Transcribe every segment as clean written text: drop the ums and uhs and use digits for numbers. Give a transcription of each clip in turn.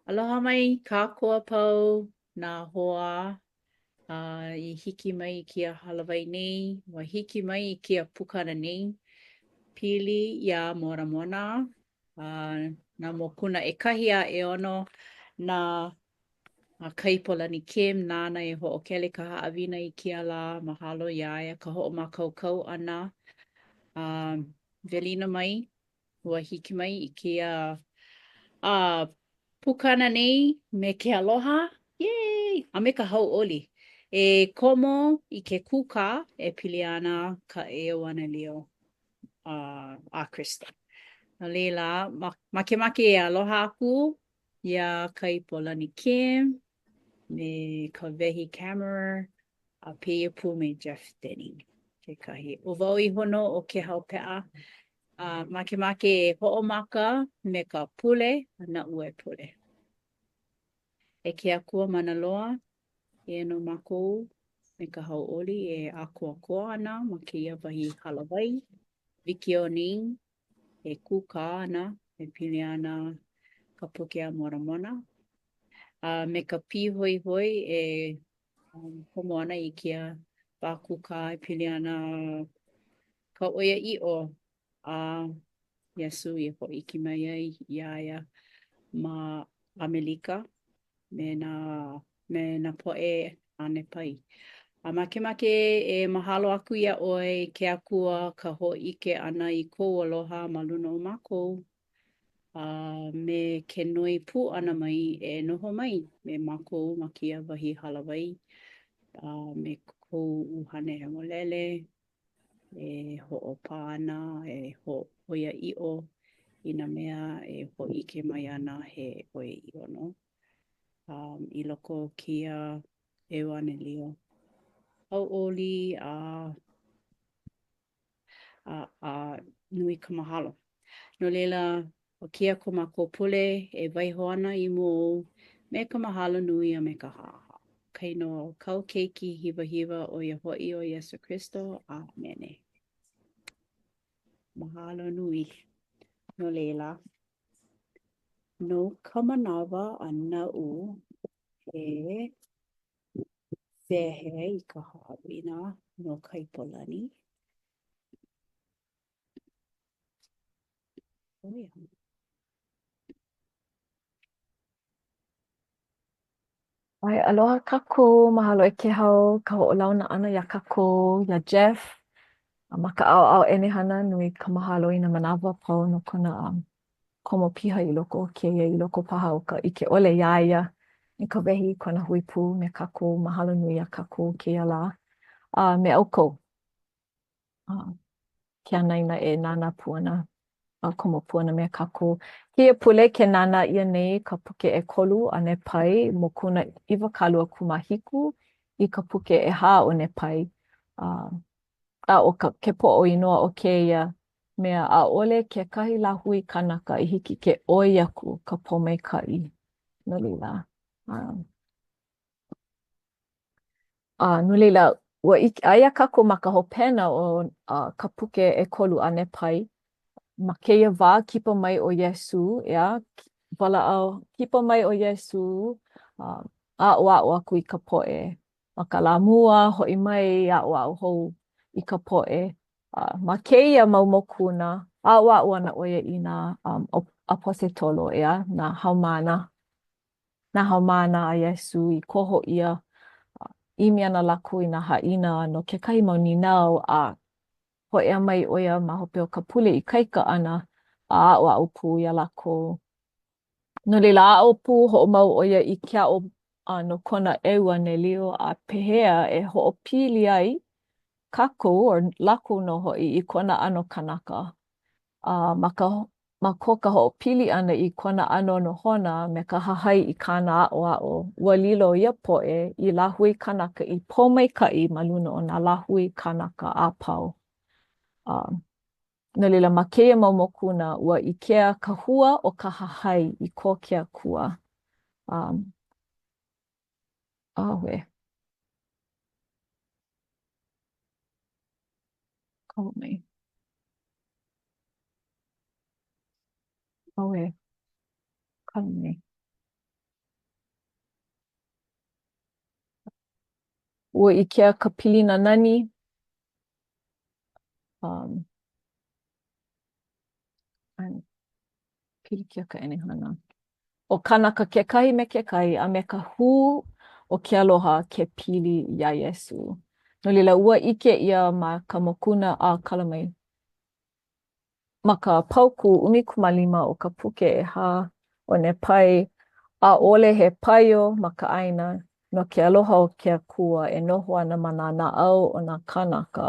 Aloha mai kākou a pau nā hoa a i hiki mai i kēia hālāwai nei, ua hiki mai i kēia pukana nei pili iā Moramona a nā mokuna ʻekahi a ʻeono na a Kaipolani Kim nāna e hoʻokele ka haʻawina i kēia lā. Mahalo iā ia ka hoʻomākaukau ʻana. A welina mai ua hiki mai i kēia a pukana nei me ke aloha, yay! A me ka hauʻoli. E komo i ke kūkā e pili ana ka ʻEuanelio a, a Kristo. No laila, makemake e aloha aku iā Kaipolani Kim me Kawehi Kammerer a pēia pū me Jeff Denning kekahi. ʻO wau iho nō ʻo Kehau Peʻa. A makemake e hoʻomaka me ka pule a naʻu e pule. E ke Akua mana loa, eia nō mākou me ka hauʻoli e ʻākoakoa ana ma kēia wahi hālāwai wikiō nei e kūkā ana e pili ana ka Puke a Moramona a me ka pīhoihoi e komo ana i kēia wā kūkā e pili ana ka ʻoiaʻiʻo a Iesū i hōʻike mai ai iā ia ma ʻAmelika me nā me nā poʻe a Nepai. A makemake e mahalo aku iā ʻoe ke Akua ka hōʻike ʻana i kou aloha ma luna o mākou a me ke noi pū ʻana mai e noho mai me mākou ma kēia wahi hālāwai a me kou ʻUhane Hemolele e hoʻopā ana, e hōʻoiaʻiʻo i nā mea e hōʻike mai ana he ʻoiaʻiʻo nō um, i loko o kēia ʻEuanelio hauʻoli a a, a nui ka mahalo. No laila, ʻo kēia ko mākou pule e waiho ana i mua ou me ka mahalo nui a me ka haʻahaʻa. Ka inoa o kāu keiki hiwahiwa ʻo ia hoʻi ʻo Iesū Kristo. ʻĀmene. Mahalo nui. No laila, no ka manawa a naʻu e wehe i ka haʻawina no Kaipolani. Oh, yeah. ʻAe, aloha kākou, mahalo e Kehau ka hoʻolauna ʻana iā kākou, iā Jeff. A ma ka ʻaoʻao ʻenehana, nui ka mahalo i nā manawa a pau no kona um, komo piha i loko o kēia, i loko paha o ka ʻike ʻole iā ia, me ka wehi i kona hui pū me kākou, mahalo nui iā kākou kēia lā. A me ʻoukou, a, ke anaina e nānā pū ana, a komo pū ana me kākou. Kēia pule ke nānā ʻia nei ka puke ʻekolu a Nepai, mokuna 27 i ka puke ʻehā o Nepai. A, a ʻo ka, ke poʻo inoa o kēia mea, ʻaʻole kekahi lāhui kanaka i hiki ke ʻoi aku ka pōmaikaʻi. No laila, a, a no laila, ua ʻike, aia kākou ma ka hopena o a, ka puke ʻekolu a Nepai. Ma kēia wā, kipa mai ʻo Iesū, ʻeā, walaʻau, kipa mai ʻo Iesū, a, aʻoaʻo aku i ka poʻe Ma ka lā mua, hoʻi mai, aʻoaʻo hou i ka poʻe. A ma kēia mau mokuna, aʻoaʻo ana ʻo ia i nā um, ʻaposetolo, ʻeā, nā haumāna, nā haumāna a Iesū i koho ʻia. ʻImi ana lākou i nā haʻina no kekahi mau nīnau, a hōʻea mai ʻo ia ma hope o ka pule ikaika ʻana a aʻoaʻo pū iā lākou. No laila, aʻo pū hoʻomau ʻo ia i ke aʻo a no kona ʻeuanelio a pehea e hoʻopili ai kākou or lākou nō hoʻi i kona ʻano kanaka. A ma ka ma ko ka hoʻopili ʻana i kona ʻano nohona me ka hahai i kāna aʻoaʻo, ua lilo ia poʻe i lāhui kanaka i pōmaikaʻi ma luna o nā lāhui kanaka a pau. A No laila, ma kēia mau mokuna, ua ʻikea ka hua o ka hahai i ko ke Akua. Um, ʻauwe. Kau mai. ʻAuwe. Kau mai. Ua ʻikea ka pilina nani. Um, pilikia ka ʻenehana. ʻO kānaka kekahi me kekahi a me ka hū o ke aloha ke pili iā Iesū. No laila, ua ʻike ʻia ma ka mokuna a kala mai ma ka paukū 15 o ka puke ʻehā o Nepai, ʻaʻole he paio ma ka ʻāina no ke aloha o ke Akua e noho ana ma nā naʻau o nā kānaka,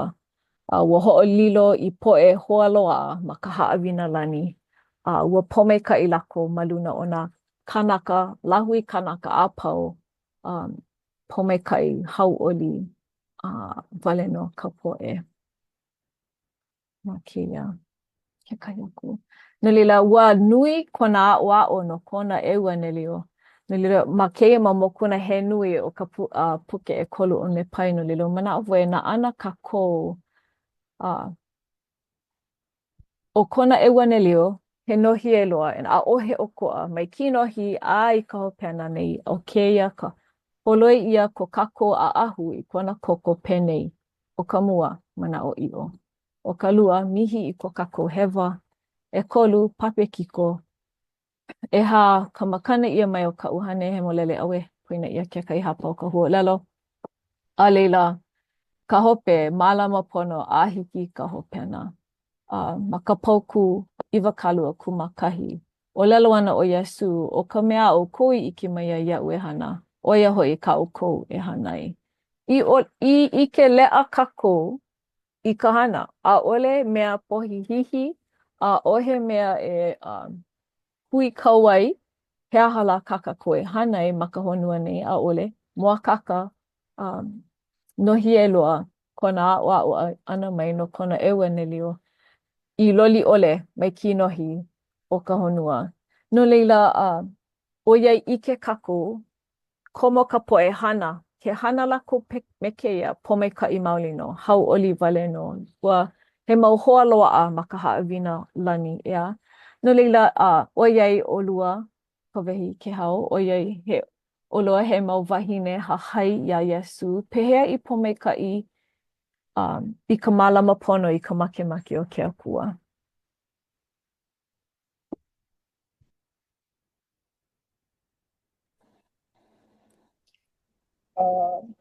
a ua hoʻolilo i poʻe hoa loaʻa ma ka haʻawina lani, a ua pōmaikaʻi lākou ma luna o nā kānaka, lāhui kanaka a pau, a pōmaikaʻi hauʻoli wale nō ka poʻe. Ma kēia kekahi aku. No laila, ua nui kona aʻoaʻo no kona ʻeuanelio. No laila, ma kēia mau mokuna he nui o ka pu, uh, puke ʻekolu o Nepai, no laila, manaʻo wau e nānā kākou uh, ʻo kona ʻeuanelio, he nohie loa, and ʻaʻohe ʻokoʻa, mai kinohi a i ka hopena nei, ʻo kēia ka holoi ʻia ko kākou ʻaʻahu i kona koko penei, ʻO ka mua, manaʻoʻiʻo. ʻO ka lua, mihi i ko kākou hewa. ʻEkolu, papekiko. ʻEhā, ka makana ʻia mai o ka ʻUhane Hemolele ʻAuē, poina ʻia kekahi hapa o ka huaʻōlelo. A laila, ka hope, mālama pono a hiki i ka hopena. A ma ka paukū 21, ʻōlelo ana ʻo Iesū, ʻO ka mea a ʻoukou i ʻike mai ai iaʻu e hana, ʻo ia hoʻi kā ʻoukou e hana ai. I, i ʻike leʻa kākou i ka hana, ʻaʻole mea pohihihi, ʻaʻohe mea e uh, huikau ai, he aha lā kā kākou e hana ai ma ka honua nei, ʻaʻole, mōakāka, um, nohie loa kona aʻoaʻo ʻana mai no kona ʻeuanelio i loli ʻole mai kinohi o ka honua. No laila, uh, ʻoiai ʻike kākou, komo ka poʻe hana, ke hana lākou me kēia, pōmaikaʻi maoli nō, hauʻoli wale nō. Ua he mau hoa loaʻa ma ka haʻawina lani, ʻeā? No laila, uh, ʻoiai ʻolua, Kawehi Kehau, ʻoiai he ʻolua he mau wāhine hahai iā Iesū, pehea i pōmaikaʻi um, i ka mālama pono i ka makemake o ke Akua? Um,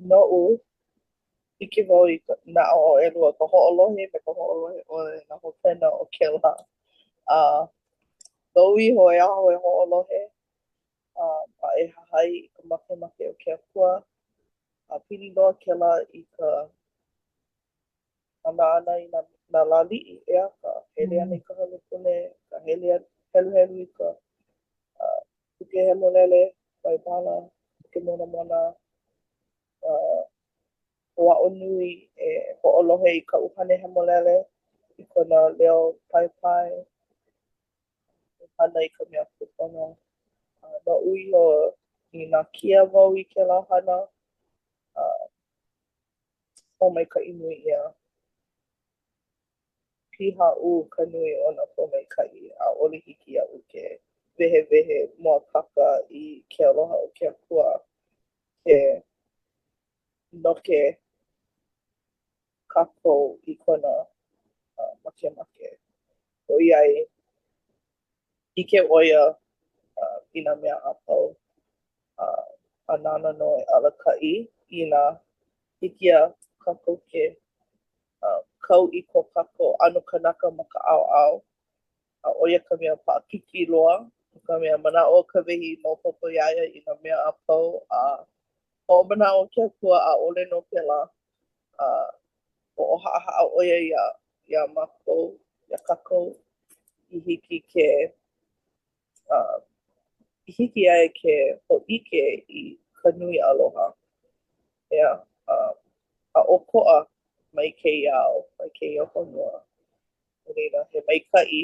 noʻu, ʻike wau i ka, nā ʻaoʻao ʻelua, ka hoʻolohe me ka hoʻolohe ʻole, nā hopena o kēlā. A noʻu iho e aho e hoʻolohe a e hahai i ka makemake o ke Akua. A pili loa kēlā i ka hana ʻana i nā, nā lāliʻi, ʻeā, ka hele ʻana i ka hale pule, ka hele heluhelu i ka uh, puke hemolele, Baibala, puke Moramona, uh, hoʻāʻo nui e hoʻolohe i ka ʻUhane Hemolele, i kona leo paepae, e hana i ka mea kūpono. Uh, noʻu iho, i nākia wau i kēlā hana, uh, pōmaikaʻi nui ʻia. Pihaʻū ka nui o nā pōmaikaʻi, ʻaʻole hiki iaʻu ke wehewehe mōakāka i ke aloha o ke Akua ke noke kākou i kona makemake. ʻOiai, ʻike ʻo ia i nā mea a pau, a nāna nō e alakaʻi inā hiki iā kākou ke kau i ko kākou ʻano kanaka ma ka ʻaoʻao, a ʻo ia ka mea paʻakikī loa, no ka mea, manaʻo ʻo Kawehi maopopo iā ia i nā mea a pau, a hoʻomanaʻo ke Akua ʻaʻole nō pēlā. A hoʻohaʻahaʻa ʻo ia iā, iā mākou, iā kākou, i hiki ke, uh, i hiki iā ia ke hōʻike i ka nui aloha. ʻEā, uh, a ʻokoʻa mai kēia ao, mai kēia honua. No laila, he maikaʻi,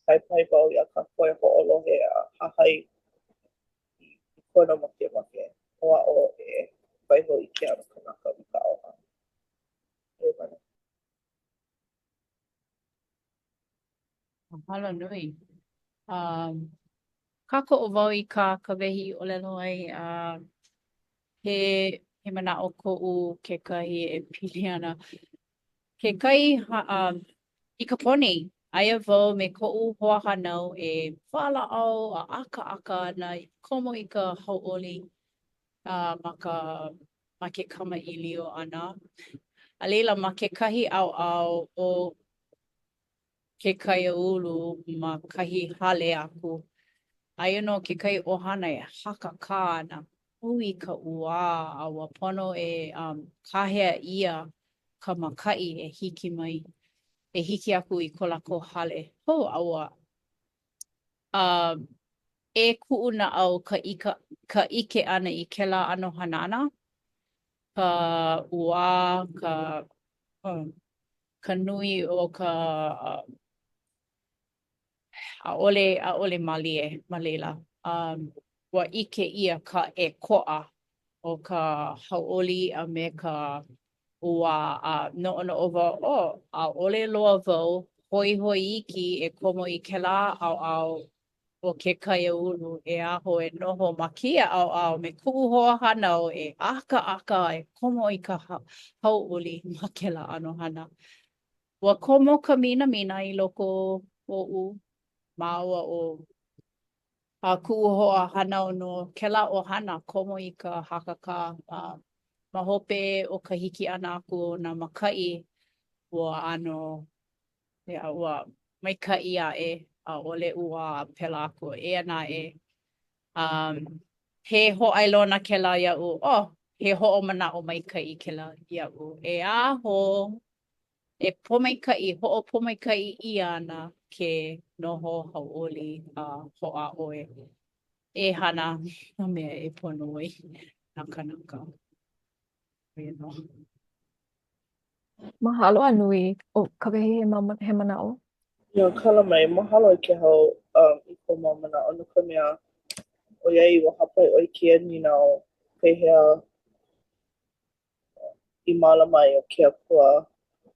paipai wau iā kākou e hoʻolohe a hahai i kona makemake hoʻāʻo e waiho i ke ʻano kanaka ma ka ʻaoʻao. E wale. Mahalo nui. Um, kākoʻo wau i kā Kawehi i ʻōlelo ai, uh, He he manaʻo koʻu kekahi e pili ana. Kekahi um, i ka pō nei, aia wau me koʻu hoahānau e walaʻau a ʻakaʻaka ana i komo i ka hauʻoli uh, ma ka ma ke kamaʻilio ʻana. A laila, ma kekahi ʻaoʻao o ke kaiāulu ma kahi hale aku. Aia nō kekahi ʻohana e hakakā ana, nui ka ʻuā a ua pono e um, kāhea ʻia ka mākaʻi e hiki mai, e hiki aku i ko lākou hale. Hou a ua um, ʻē kuʻu naʻau ka ʻika, ka ʻike ʻana i kēlā ʻano hanana, ka ʻuā, ka um, ka nui o ka ʻaʻole, ʻaʻole mālie ma laila. Um, ua ʻike ʻia ka ʻēkoʻa o ka hauʻoli a me ka ʻuā a noʻonoʻo wau, oh, ʻaʻole loa wau hoihoi iki e komo i kēlā ʻaoʻao o ke kaiāulu e aho e noho ma kēia ʻaoʻao me kuʻu hoahānau e ʻakaʻaka e komo i ka hauʻoli ma kēlā ʻano hana. Ua komo ka minamina i loko oʻu māua ʻo a kuʻu hoahānau no kēlā ʻohana komo i ka hakakā a ma hope o ka hiki ʻana aku o nā mākaʻi ua ʻano Ia, ua maikaʻi aʻe, ʻaʻole ʻuā pēlā aku. Eia naʻe, um, he hōʻailona kēlā iaʻu, oh, he hoʻomanaʻo maikaʻi kēlā iaʻu. E aho, e pōmaikaʻi, hoʻopōmaikaʻi ʻia ana ke noho hauʻoli a hoʻāʻo e e hana nā mea e pono ai nā kānaka. ʻO ia nō. Mahalo a nui. ʻO Kawehi he mau he manaʻo? Ia, kala mai, mahalo e Kēhau um, i kou mau manaʻo no ka mea, ʻoiai ua hāpai ʻoe i kēia nīnau pehea i mālama ai ʻo ke Akua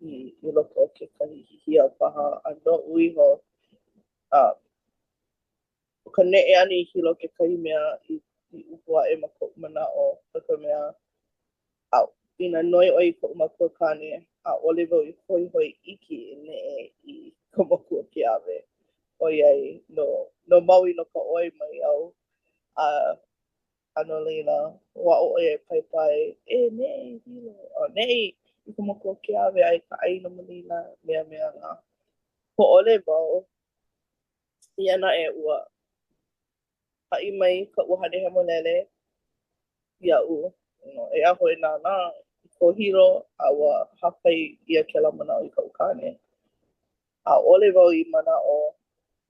i, i loko o kekahi hihia paha a noʻu iho um, ʻo ka neʻe ʻana i Hilo kekahi mea i, i ʻupu aʻe ma koʻu manaʻo, no ka mea, a, inā noi ʻoe i koʻu makua kāne, ʻaʻole wau i hoihoi iki e neʻe i ka moku o Keawe, ʻoiai no, no Maui nō ka ʻoi mai au, a, a no laila, ua aʻo ʻo ia e paipai, e neʻe i Hilo, a neʻe i ka moku o Keawe aia ka ʻāina ma laila, mea mea lā. Hōʻole wau, Eia naʻe, ua haʻi mai ka ʻUhane Hemolele iaʻu, e aho e nānā i ko Hilo, a ua hāpai ʻia kēlā manaʻo i kaʻu kāne. ʻAʻole wau i manaʻo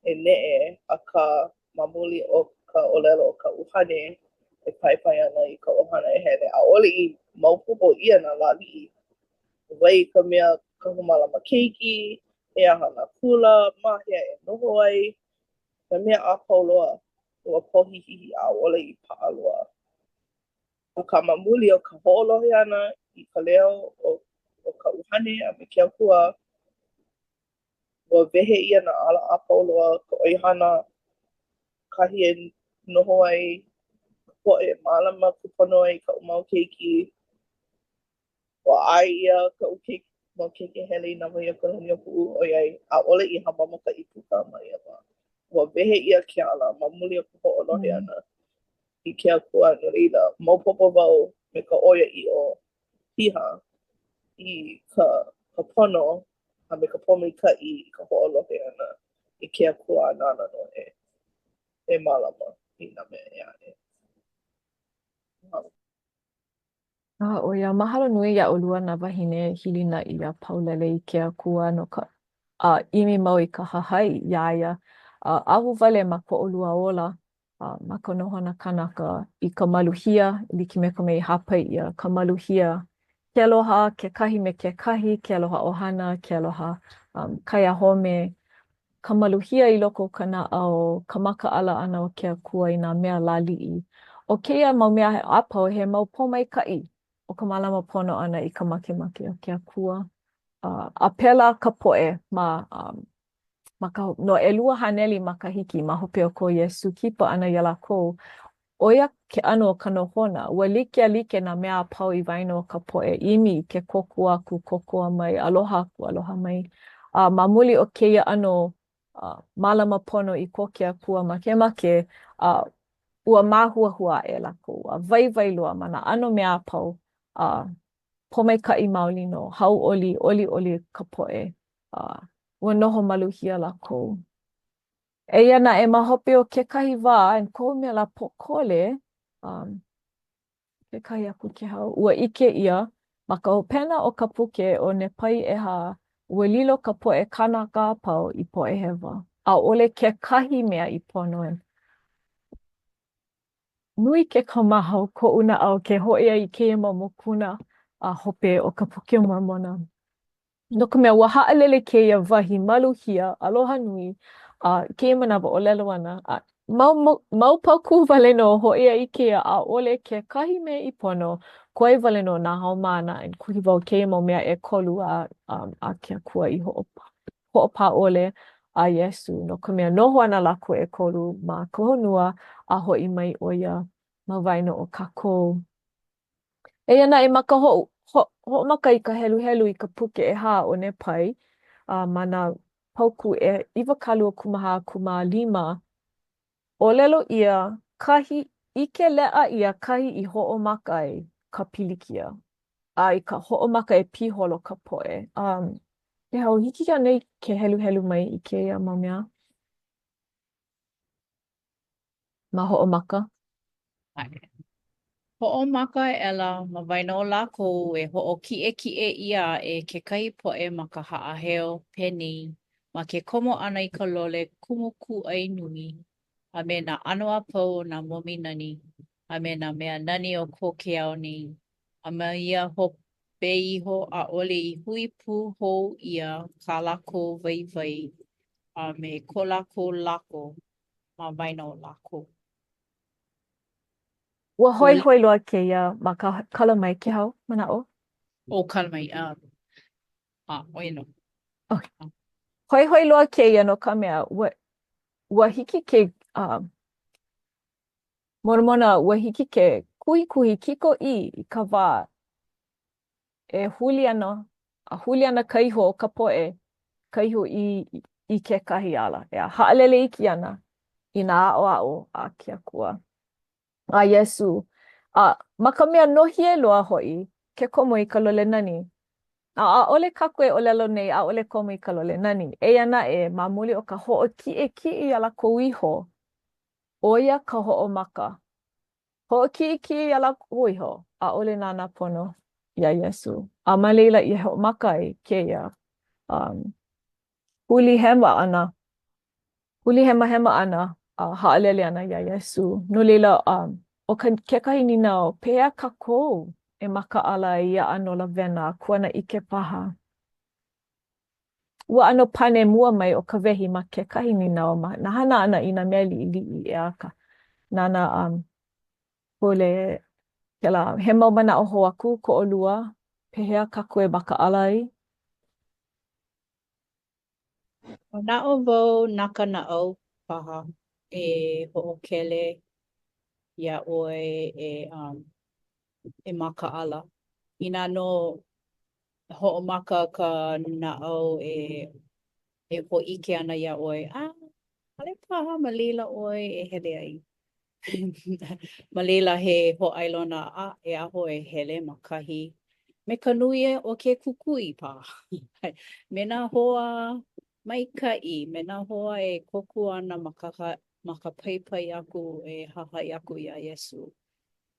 e neʻe, akā, ma muli o ka ʻōlelo o ka ʻUhane e paipai ana i ka ʻohana e hele, ʻaʻole i maopopo ʻia nā lāliʻi. Wai ka mea kahu mālama keiki, he aha nā kula, ma hea e noho ai, nā mea a pau loa, ua pohihihi ʻaʻole i paʻa loa. Akā ma muli o ka hoʻolohe ʻana i ka leo o, o ka ʻuhane a me ke Akua, ua wehe ʻia nā ala a pau loa, ka ʻoihana, kahi e noho ai, ka poʻe e mālama kūpono ai i kaʻu mau keiki, Ua ʻae ʻia kaʻu keiki, mau keiki e hele i nā wahi a Kalaniʻōpuʻu ʻoiai ʻaʻole i hāmama ka ʻīpuka ma ia wā. Ua wehe ʻia ke ala ma muli o ka hoʻolohe ʻana i ke Akua no laila, maopopo wau me ka ʻoiaʻiʻo piha i ka ka pono a me ka pōmaikaʻi i ka hoʻolohe ʻana i ke Akua a nāna nō e e mālama i nā mea ʻē aʻe. Mahalo. A ʻo ia, mahalo nui iā ʻolua nā wāhine hilinaʻi a paulele i ke Akua no ka a ʻimi mau i ka hahai iā ia a ahuwale ma ko ʻolua ola a ma ka nohona kanaka i ka maluhia, e like me ka mea i hāpai ʻia, ka maluhia, ke aloha kekahi me kekahi, ke aloha ʻohana, ke aloha um, kaiahome, ka maluhia i loko o ka naʻau, ka makaʻala ʻana o ke Akua i nā mea lāliʻi. ʻO kēia mau mea a pau, he mau pōmaikaʻi o ka mālama pono ʻana i ka makemake o ke Akua. Uh, a pēlā ka poʻe ma, um, ma ka, no 200 makahiki ma hope o ko Iesū kipa ʻana iā lākou. ʻO ia ke ʻano o ka nohona, ua like a like nā mea a pau i waena o ka poʻe ʻimi i ke kōkua aku, kōkua mai, aloha aku, aloha mai. A ma muli o kēia ʻano uh, mālama pono i ko ke Akua makemake, a ua māhuahua aʻe lākou, a waiwai loa ma nā ʻano mea a pau, a pōmaikaʻi maoli nō, hauʻoli, ʻoliʻoli ka poʻe, a ua noho maluhia lākou. Eia naʻe, ma hope o kekahi wā, and kohu mea lā pōkole, um, kekahi aku Kēhau, ua ʻike ʻia ma ka hopena o ka puke ʻo Nepai ʻEhā, ua lilo ka poʻe kānaka a pau i poʻe hewa. ʻAʻole kekahi mea i pono. Nui ke kaumaha o koʻu naʻau ke hōʻea i kēia mau mokuna a hope o ka Puke o Mormona. No ka mea, ua haʻalele kēia wahi maluhia, aloha nui, a i kēia manawa ʻōlelo ana, a mau, mau, mau paukū wale nō hōʻea i kēia, ʻaʻole kekahi mea i pono, koe wale nō nā haumāna, and kuhi wau kēia mau mea ʻekolu a, um, a ke Akua i hoʻopā, hoʻopā ʻole a Iesū, no ka mea, noho ana lākou ʻekolu ma ka honua, a hoʻi mai ʻo ia ma waena o kākou. Eia naʻe, ma ka hoʻomaka i ka heluhelu i ka puke ʻehā o Nepai, a ma nā paukū e 25, ʻōlelo ʻia kahi, ʻike leʻa ʻia kahi i hoʻomaka ai ka pilikia, a i ka hoʻomaka e piholo ka poʻe. Um, Kēhau, hiki anei ke heluhelu mai i kēia mau mea? Ma hoʻomaka. Hoʻomaka aʻela ma waena o lākou e hoʻokiʻekiʻe ʻia aʻe kekahi poʻe ma ka haʻaheo, penei, ma ke komo ʻana i ka lole kumukūʻai nui, a me nā ʻano a pau o nā momi nani, a me nā mea nani o ko ke ao nei, a ma ia hope iho ʻaʻole i hui pū hou ʻia kā lākou waiwai a me ko lākou lako ma waena o lākou. Ua hoihoi loa kēia ma ka kala mai Kēhau, manaʻo? ʻO kala mai, a, a, ʻo ia nō. Okay. Hoihoi loa kēia no ka mea, ua, ua hiki ke, uh, Mormona, ua hiki ke kuhikuhi kikoʻī i ka wā e huli ana, a huli ana ka iho o ka poʻe, ka iho i, i kekahi ala, ʻeā, haʻalele iki ana i nā aʻoaʻo a ke Akua, a Iesū. A ma ka mea nohie loa hoʻi ke komo i ka lole nani. A ʻaʻole kākou e ʻōlelo nei ʻaʻole komo i ka lole nani. Eia naʻe, ma muli o ka hoʻokiʻekiʻe iā lākou iho, ʻo ia ka hoʻomaka. Hoʻokiʻekiʻe iā lākou iho, ʻaʻole nānā pono iā Iesū. A ma laila i hoʻomaka ai kēia um, huli hema ʻana, huli hemahema ʻana a haʻalele ʻana iā Iesū. No laila, um, ʻo ka, kekahi nīnau, pehea kākou e makaʻala ai ia ʻano lawena a kuanaʻike paha? Ua ʻano pane mua mai ʻo Kawehi ma kekahi nīnau ma nā hana ʻana i nā mea liʻiliʻi ʻeā ka nānā um, pule kēlā he mau manaʻo hou aku ko ʻolua pehea kākou e makaʻala ai? Manaʻo wau na ka naʻau paha e hoʻokele iā ʻoe e um, e makaʻala. Inā nō hoʻomaka ka naʻau e e hōʻike ana iā ʻoe, a ʻaʻole paha ma laila ʻoe e hele ai. Ma laila he hōʻailona a e aho e hele ma kahi me ka nui o ke kukui paha. Me nā hoa maikaʻi, me nā hoa e kōkua ana ma ka ma ka paipai aku e hahai aku iā Iesū.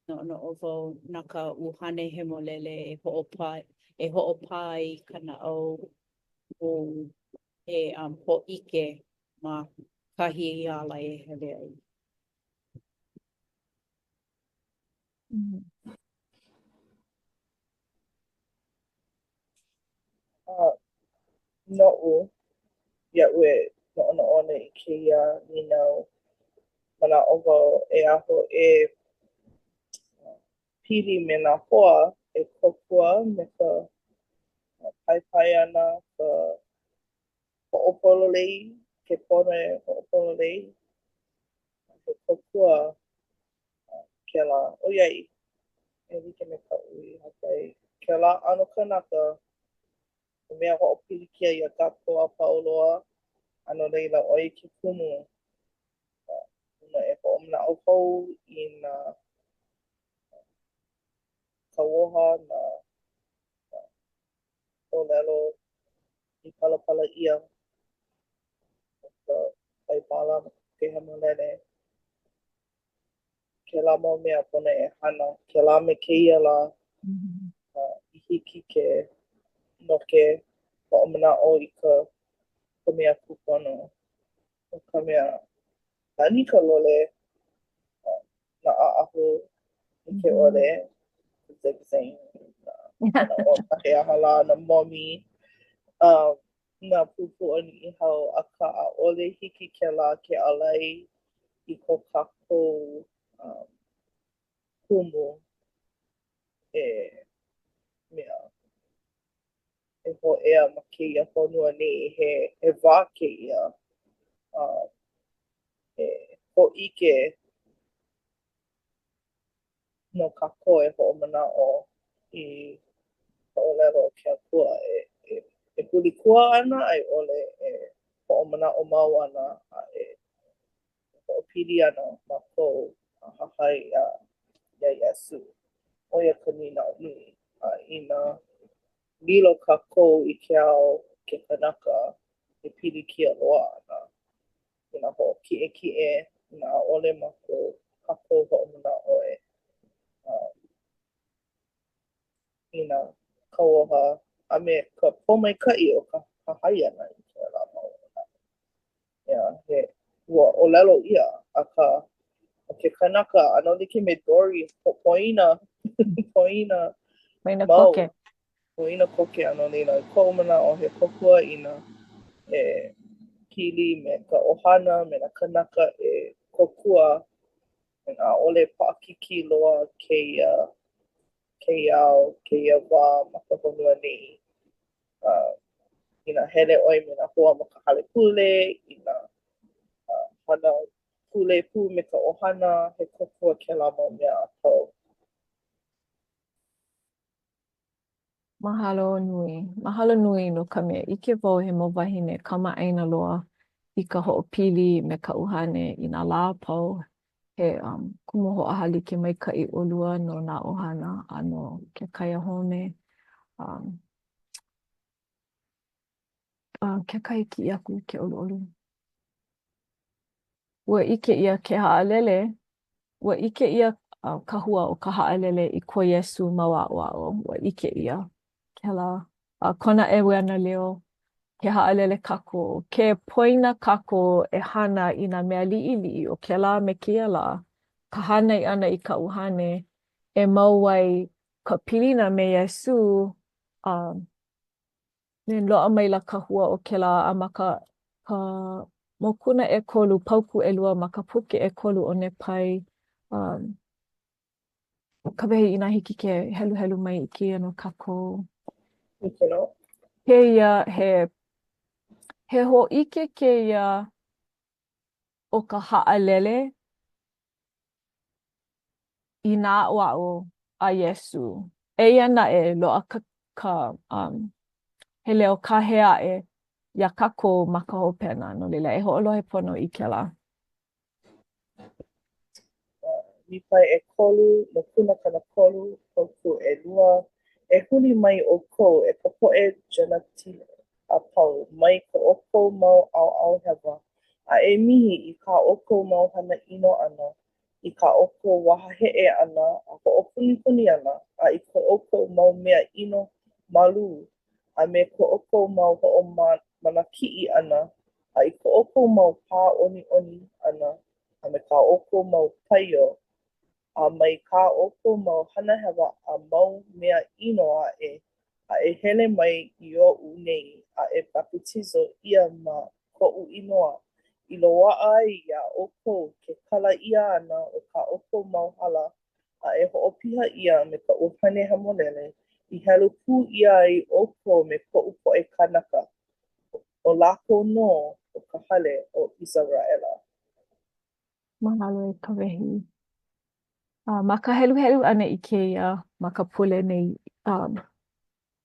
Noʻonoʻo wau na ka ʻUhane Hemolele e hoʻopā e hoʻopā ai ka naʻau ou e um, hōʻike ma kahi ala e hele ai. Uh, noʻu, iaʻu e noʻonoʻo ana i kēia nīnau, manaʻo wau e aho e pili me nā hoa e kōkua me ka paipai ʻana, ka hoʻopololei, ke pono e hoʻopololei, he kōkua. Kēlā, ʻoiai, e like me kaʻu i hāpai, kēlā ʻano kanaka, he mea hoʻopilikia iā kākou a pau loa, a no laila, ʻo ia ke kumu pono e hoʻomanaʻo hou i nā kauoha, nā ʻōlelo i palapala ʻia ma ka Baibala, ma ka Puke Hemolele. Kēlā mau mea pono e hana kēlā me kēia lā i hiki ke noke hoʻomanaʻo i ka ka mea kūpono. No ka mea, nani ka lole, nā ʻaʻahu like ʻole, zigzag, nā he aha lā, nā momi, um, nā pūpū o Niʻihau, akā ʻaʻole hiki kēlā ke ālai i ko kākou um, kumu e mea e hōʻea ma kēia honua nei. He, he wā kēia um, e hōʻike no kākou e hoʻomanaʻo i ka ʻōlelo o ke Akua e, e, e hulikua ana a i ʻole e hoʻomanaʻo mau ana a e hoʻopili ana mākou a hahai iā, iā Iesū. ʻO ia ka nīnau nui. A inā lilo kākou i ke ao ke kanaka e pilikia loa ana, inā hoʻokiʻekiʻe, inā ʻaʻole mākou kākou hoʻomanaʻo e um, i nā kauoha a me ka pōmaikaʻi o ka hahai ʻana i kēlā mau manaʻo. Yeah, he, ua ʻōlelo ʻia, akā, ʻo ke kanaka, ʻano like me Dory, poina, poina, Poina mau, koke. Poina koke, a no laila, i koʻu manaʻo, he kōkua inā e pili me ka ʻohana, me nā kanaka e kōkua, ʻaʻole paʻakikī loa kēia, kēia ao, kēia wā ma ka honua nei. Uh, inā hele ʻoe me nā hoa ma ka hale pule, inā uh, hana pule pū me ka ʻohana, he kōkua kēlā mau mea a pau. Mahalo nui. Mahalo nui no ka mea ʻike wau he mau wāhine kamaʻāina loa i ka hoʻopili me ka ʻuhane i nā lā a pau. He um, kumu hoʻohālike maikaʻi ʻolua no nā ʻohana a no ke kaiahome. Um, uh, kekahi kiʻi aku ke ʻoluʻolu. Ua ʻike ʻia ke haʻalele, ua ʻike ʻia ka hua o ka haʻalele i ko Iesū mau aʻoaʻo, ua ʻike ʻia kēlā a kona ʻeuanelio, ke haʻalele kākou, ke poina kākou e hana i nā mea liʻiliʻi o kēlā me kēia lā, ka hānai ʻana i ka ʻuhane e mau ai ka pilina me Iesū, a Then loaʻa maila ka hua o kēlā a ma ka ka mokuna ʻekolu, paukū ʻelua ma ka puke ʻekolu o Nepai, um, Kawehi, inā hiki ke heluhelu mai i kēia no kākou. Hiki nō. Kēia, he, he hōʻike kēia o ka haʻalele i nā aʻoaʻo a Iesū. Eia naʻe, loaʻa ka, ka, um, he leo kāhea aʻe iā kākou ma ka hopena, no laila, e hoʻolohe pono i kēlā. Nipai ʻekolu, mokuna 30, paukū ʻelua, E huli mai ʻoukou, e ka poʻe Genatile a pau, mai ko ʻoukou mau ʻaoʻao hewa, a e mihi i kā ʻoukou mau hana ʻino ʻana, i kā ʻoukou wahaheʻe ʻana a hoʻopunipuni ʻana, a i ko ʻoukou mau mea ʻino malū, a me ko ʻoukou mau hoʻomanakiʻi ʻana, a i ko ʻoukou mau pā ʻoniʻoni ʻana, a me kā ʻoukou mau paio, a mai kā ʻoukou mau hana hewa a mau mea ʻino aʻe, a e hele mai i oʻu nei a e bapetizo ʻia ma koʻu inoa, i loaʻa ai iā ʻoukou ke kala ʻia ʻana o kā ʻoukou mau hala, a e hoʻopiha ʻia me ka ʻUhane Hemolele, i helu pū ʻia ai ʻoukou me koʻu poʻe kānaka, ʻo lākou nō ʻo ka hale o ʻIseraʻela. Mahalo e Kawehi. A ma ka heluhelu ʻana i kēia ma ka pule nei, um,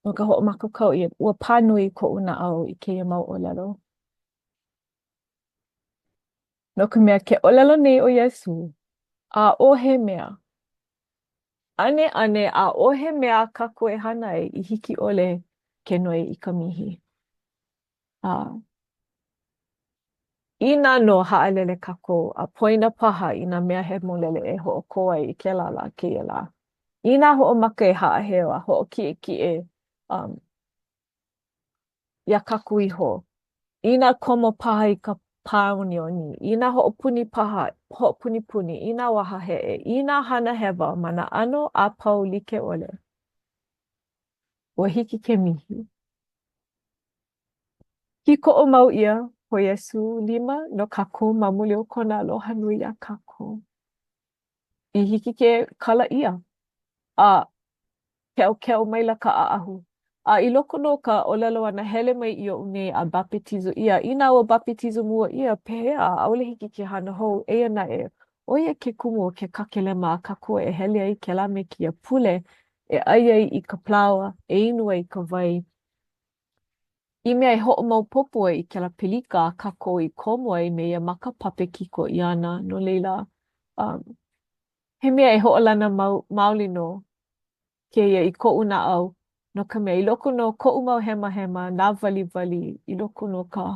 no ka hoʻomākaukau ʻia, ua pā nui koʻu naʻau i kēia mau ʻōlelo. No ka mea, ke ʻōlelo nei ʻo Iesū, ʻaʻohe mea, ʻaneʻane ʻaʻohe mea a kākou e hana ai i hiki ʻole ke noi i ka mihi. A inā nō haʻalele kākou a poina paha i nā mea hemolele e hoʻokō ai i kēlā lā kēia lā, inā hoʻomaka e haʻaheo a hoʻokiʻekiʻe um, iā kākou iho, inā komo paha i ka pāonioni, inā hoʻopuni paha, hoʻopunipuni, inā wahaheʻe, inā hana hewa ma nā ʻano a pau like ʻole, ua hiki ke mihi. Kīkoʻo mau ʻia ko Iesū lima no kākou ma muli o kona aloha nui iā kākou. I hiki ke kala ʻia, a keʻokeʻo maila ka ʻaʻahu. A i loko nō o ka ʻōlelo ʻana, hele mai i oʻu nei a bapetizo ʻia, inā ua bapetizo mua ʻia, pehea, ʻaʻole hiki ke hana hou, eia naʻe, ʻo ia ke kumu o ke kakelema a kākou e hele ai kēlā me kēia pule, e ʻai ai i ka palaoa, e inu ai i ka wai, I mea e hoʻomaopopo ai i kēlā pelika a kākou i komo ai me ia ma ka papekiko ʻia ʻana, no laila, um, he mea e hoʻolana mau, maoli nō kēia i koʻu naʻau, no ka mea, i loko nō o koʻu mau hemahema, nāwaliwali, i loko nō o ka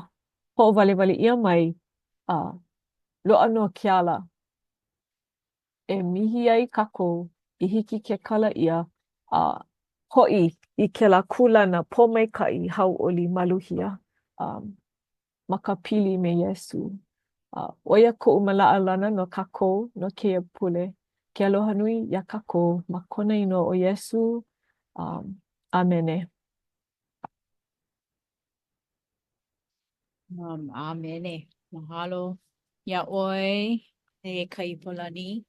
hoʻowaliwali ʻia mai, a loaʻa nō ke ala e mihi ai kākou i hiki ke kala ʻia a hoʻi i kēlā kūlana pōmaikaʻi, hauʻoli, maluhia um, ma ka pili me Iesū. A ʻo ia koʻu manaʻolana no kākou no kēia pule. Ke aloha nui iā kākou ma kona inoa ʻo Iesū. Um, ʻāmene. Um, ʻāmene. Mahalo iā ʻoe e Kaipolani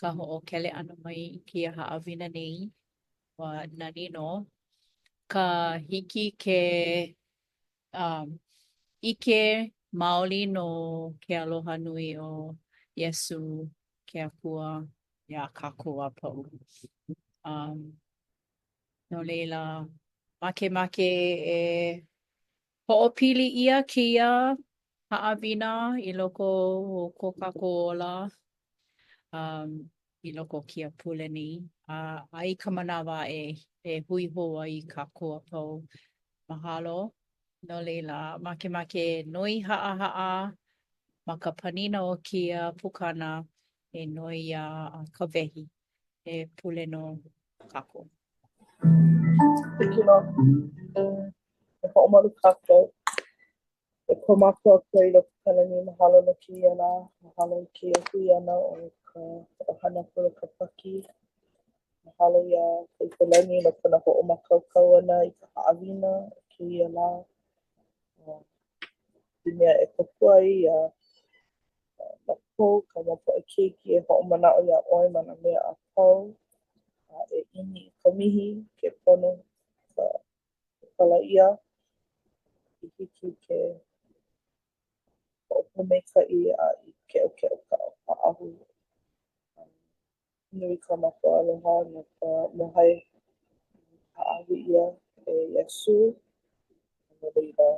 ka hoʻokele ʻana mai i kēia haʻawina nei. Ua nani nō ka hiki ke um, ʻike maoli no ke aloha nui o Iesū ke Akua iā kākou a pau. Um, No laila, makemake e hoʻopili ʻia kēia haʻawina i loko o ko kākou ola um, i loko o kēia pule nei. A, a i ka manawa e, e hui hou ai kākou a pau. Mahalo. No laila, makemake e noi haʻahaʻa ma ka panina o kēia pukana e noi iā Kawehi e pule no kākou. Hiki nō. E hoʻomalu kākou. E ko mākou Akua i loko o ka lani, mahalo no kēia lā, mahalo i kēia hui ʻana o ka ʻohana Polokapaki. Mahalo iā Kaipolani no kona hoʻomākaukau ʻana i ka haʻawina o kēia lā. I mea e kōkua ai iā mākou, kāu mau poʻe keiki e hoʻomanaʻo iā ʻoe ma nā mea a pau, a e ʻimi i ka mihi, ke pono ka kala ʻia, i hiki ke hoʻopōmaikaʻi a i keʻokeʻo ka ʻaʻahu. Nui kā mākou aloha no ka mōhai i hāʻawi ʻia e Iesū. No laila,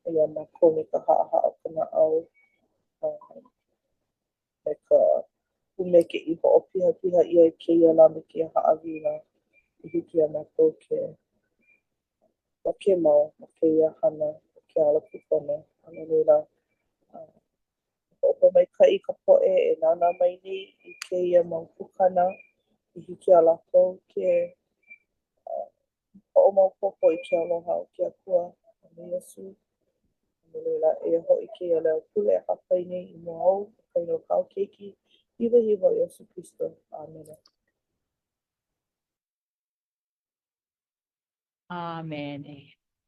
eia mākou me ka haʻahaʻa o ka naʻau a me ka ʻumeke i hoʻopihapiha ʻia i kēia lā me kēia haʻawina i hiki iā mākou ke make mau ma kēia hana o ke ala kūpono. A no laila, Hoʻopōmaikaʻi ka poʻe e nānā mai nei i kēia mau pukana i hiki iā lākou ke hoʻomaopopo i ke aloha o ke Akua a me Iesū. No laila, eia hoʻi kēia leo pule e hāpai nei i mua ou, ma ka inoa o kāu Keiki hiwahiwa ʻo Iesū Kristo. ʻĀmene. ʻĀmene.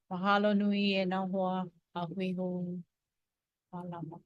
Mahalo nui e nā hoa a hui hou. Mālama.